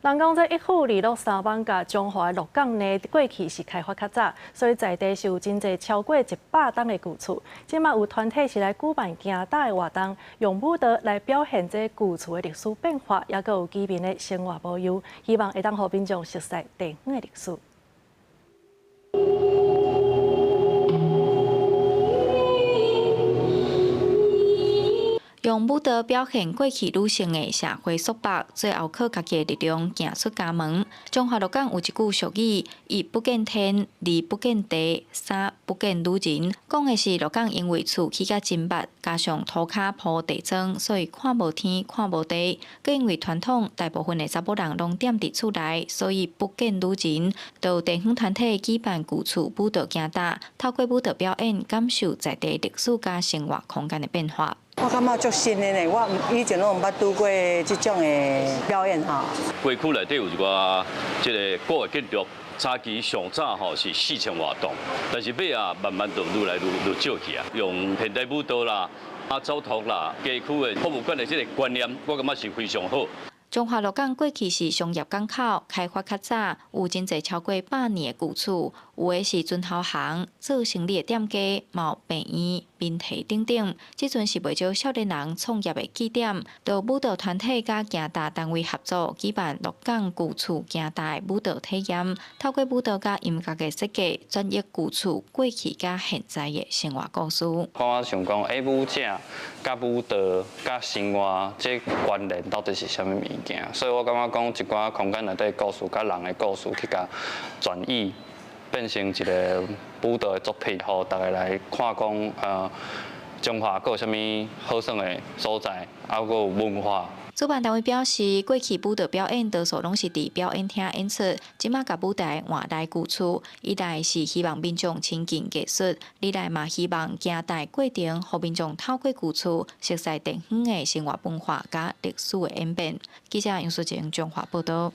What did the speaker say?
人講這一府二鹿三艋舺彰化鹿港呢，過去是開發較早，所以在地是有真濟超過100棟的舊厝。這馬有團體是來舉辦行踏的活動，用舞蹈來表現這舊厝的歷史變化，也閣有居民的生活無憂，希望會當予民眾熟悉地方的歷史。用舞蹈表現過去女性的社會束縛，最後靠家己的力量行出家門。彰化鹿港有一句俗語：一不見天，二不見地，三不見女人。講的是鹿港因為厝起甲真密，加上塗跤鋪地磚，所以看無天，看無地。閣因為傳統，大部分的查某人攏踮佇厝內，所以不見女人。就地方團體舉辦舊厝舞蹈行踏，透過舞蹈表演，感受在地歷史佮生活空間的變化。我感覺足新的呢，我以前攏毋捌拄過這種的表演吼。街區內底有一寡這个古的建築，早期上早吼是4000外棟，但是尾仔慢慢就愈來愈愈少去啊。用現代舞蹈啦、走讀啦、街區的博物館的這个觀念，我感覺是非常好。彰化鹿港過去是商業港口，開發較早，有真濟超過百年的舊厝，有的是磚頭行、做生理的店家，嘛有病院、民宅等等。這陣是袂少少年人創業的據點，就舞蹈團體佮行踏單位合作舉辦鹿港舊厝行踏的舞蹈體驗，透過舞蹈佮音樂的設計，轉譯舊厝過去佮現在的生活故事。我想講，舞者佮舞蹈佮生活這關聯到底是啥物物件？所以我感覺講一寡空間內底故事佮人的故事去共轉譯，變成一个舞蹈的作品，予大家來看講，彰化閣有啥物好耍的所在，閣有文化。主辦單位表示，過去舞蹈表演多數攏是佇表演廳演出，這馬共舞台換來舊厝，一來是希望民眾親近藝術，二來嘛希望行踏過程，予民眾透過舊厝熟悉地方的生活文化佮歷史的演變。記者楊淑靜彰化報導。